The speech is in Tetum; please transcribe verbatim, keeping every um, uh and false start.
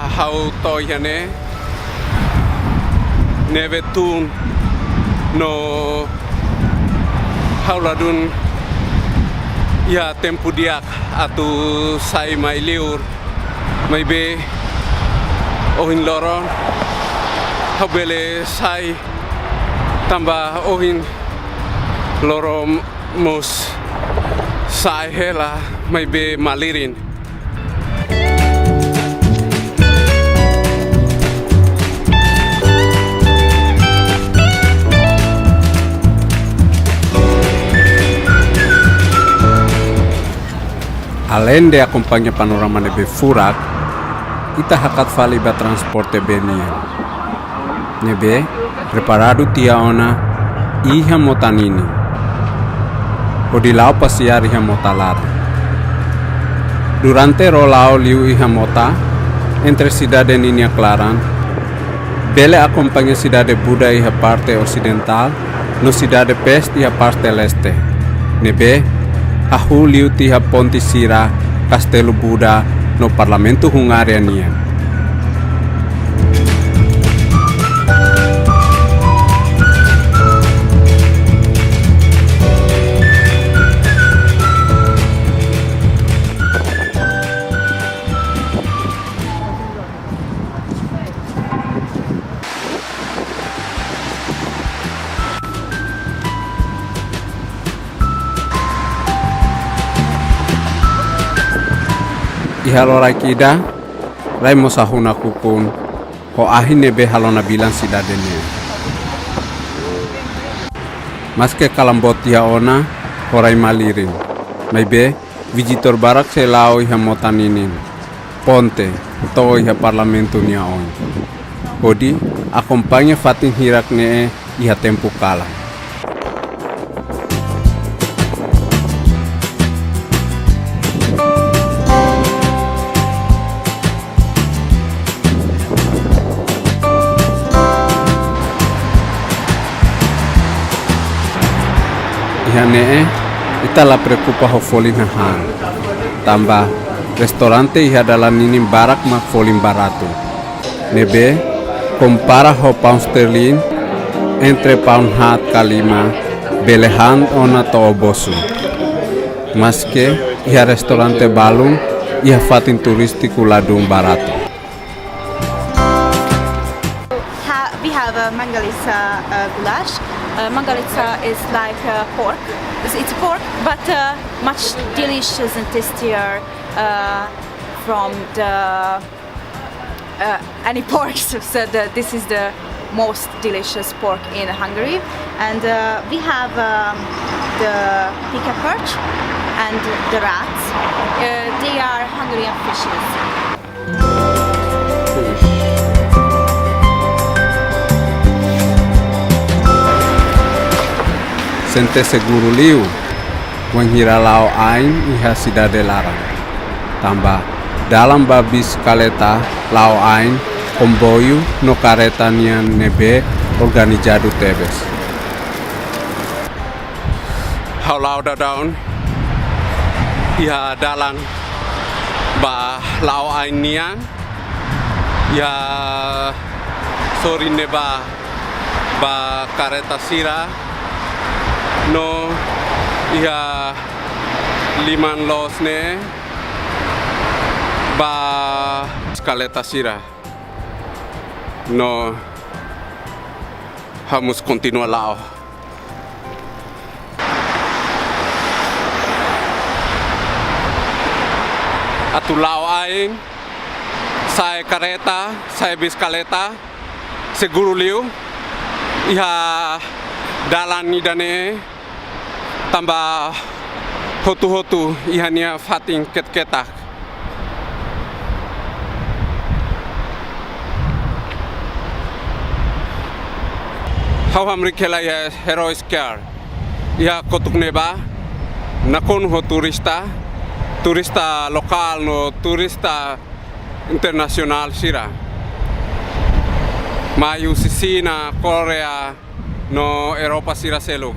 Ha'u to'o iha ne'e, neve tun no ha'u ladún iha tempu di'ak atu sai mai liur, maibé ohin loron ha'u bele sai tanba ohin loron mós sa'e hela maibé malirin. Aleinde akompaña panorama ne'ebé furak, ita hakat fali ba transporte bee nian. Ne'ebé preparadu tiha ona iha mota ninin, hodi la'o pasiar iha mota laran. Durante ró la'o liu iha mota, entre sidade ninian klaran, bele akompaña sidade Buda iha parte osidentál, no sidade Pest iha parte leste. Ne'ebé hahú liu tiha ponte sira, Kastelu Buda no Parlamentu Hungária nian. Iha loraik ida, rai mós hahú nakukun ho ahi ne'ebé halo nabilan sidade ne'e. Maske kalan boot tiha ona ho rai malirin, maibé vizitór barak sei la'o iha mota ninin, ponte, to'o iha Parlamentu nia oin, hodi akompaña fatin hirak ne'e iha tempu kalan. Iha ne'e, ita la preokupa ho folin hahán. Tanba restaurante iha dalan ninin barak mak folin baratu. Ne'ebé kompara ho paun sterling, entre paun haat ka lima, bele han ona to'o bosu. Maske iha restaurante balun iha fatin turístiku ladún baratu. Ha, we have a Mangalisa, uh, goulash. Uh, Mangalisa is like, uh, pork. It's, it's pork, but, uh, much delicious and tastier, uh, from the, uh, any pork. So the, this is the most delicious pork in Hungary. And, uh, we have, um, the pica perch and the rats. Uh, they are Hungarian fishes. Sente seguru liu wainhira la'o ain iha sidade laran. Tanba dalan ba bisikleta la'o ain, komboiu no kareta nian ne'ebé organizadu tebes. Ha'u la'o daudaun iha dalan ba la'o ain nian, iha sorin ne'ebá ba kareta sira, no iha liman loos ne'e ba bisikleta sira. No ha'u mós kontinua la'o. Atu la'o ain, sa'e kareta, sa'e bisikleta, seguru liu, iha dalan ida-ne'e, tanba hotu-hotu iha nia fatin ketak-ketak. Ha'u hamriik hela iha Heroes Square. Iha kotuk ne'ebá nakonu ho turista, turista lokál no turista internasionál sira. Mai husi Xina, Koreia, no Europa sira seluk.